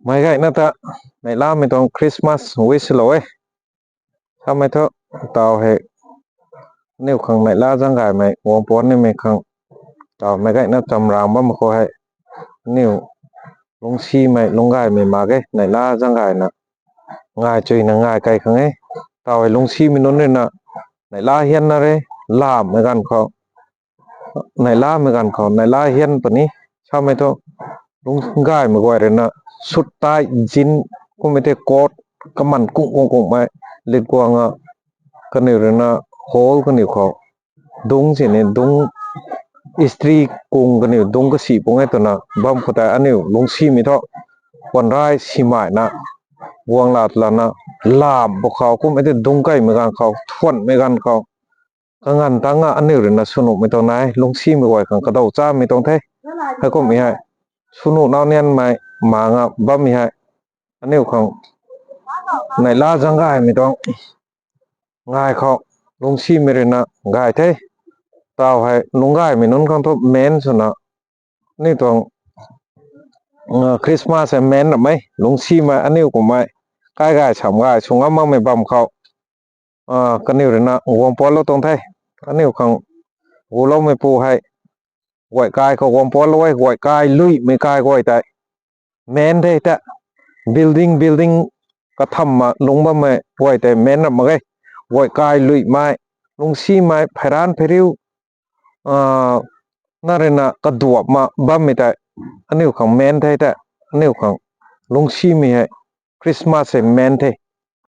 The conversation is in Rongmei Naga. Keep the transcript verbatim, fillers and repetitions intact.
Meic gayna ta neihlamei tuang Christmas wish lou e. Samei thu taw hei aniu khang neihla zaeng gaymei guang puan nimei khang taw meic gayna chamraeng bam khou hei aniu lungcsimei lungc gaymei mak ge. Neihla zaeng gayna ngai chuyna ngai key khang e. Taw hei lungcsimei nunc rui na neihla hianna re, lamhmei ganv khou neihlamei ganv khou neihla hian puni. Samei thu lungc gaymei guay rui na suit tie jeans kummei tei coat kaman kung kung kungmei lit guang a, kaniw rui na hall kaniw khou dungc sini dungc istri kung kaniw dungc kasi pung e twna bam khou tei aniu lungcsimei thu puanray simaina guang lat lana lamh bw khou kummei tei dungc keymei ganv khou thuanhmei ganv khou kanganv tangc a aniu rui na swnuhmei tuang nai lungcsimei guay khang kadaw chamei tuang the. Heikummei hei swnuh nau nianmei mak nga bammei hei aniu khang neihla zaeng gaymei tuang ngai khou lungcsimei rui na gay the. Taw hei lungc gaymei nunc khang thu main swna aniu tuang Christmas hei main ramei lungcsimei aniu kummei kai gay sam gay sw ngam makmei bam khou kaniw rui na guang puanlou tuang the. Aniu khang guloumeipu hei guay kai khou guang puanlou e. Guay kai luimei kai guay tei main the ta building building kathamna lungc bammei guay tei main ram mak ge. Guay kai luimei, lungcsimei, pheyranc pheyriu na rui na kaduapna bammei tei aniu khang main the ta, aniu khang lungcsimei hei Christmas hei main the.